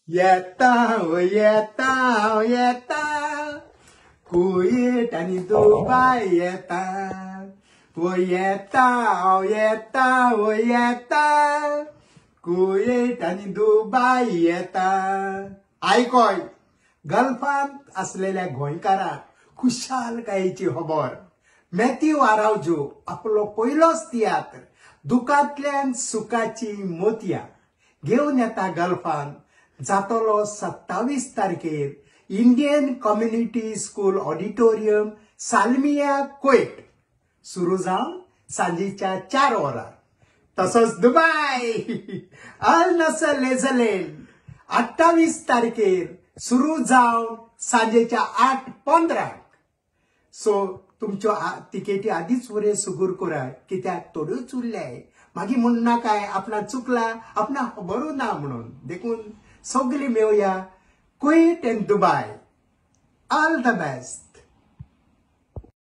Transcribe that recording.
येता येता येता, कुवेट आनी दुबाय येता. ओ येता येता ओ येता, कुवेट आनी दुबाय येता. आयकोय गल्फांत असलेल्या गोंयकारांक खुशालकायेची खबर. मॅथ्यू आरावजो आपलो पयलोच तियात्र दुकांतल्यान सुखाची मोतयां घेवन येता गल्फान. जातलो 27 तारखेर Indian community school auditorium, Salmiya, Kuwait. सुरू जावन सांजेच्या 4 वरां. तसोच दुबाय अल नसर लेझलेन 28 तारखेर सुरू जावन सांजेच्या 8:15. सो तुमच्यो तिकेटी आदीच वरे सुगूर करात, कित्याक थोड्योच उरल्याय. मागीर म्हणना काय आपणा चुकला, आपणा खबरूच ना म्हणून. देखून सगळीं मेवया Kuwait and Dubai. All the best.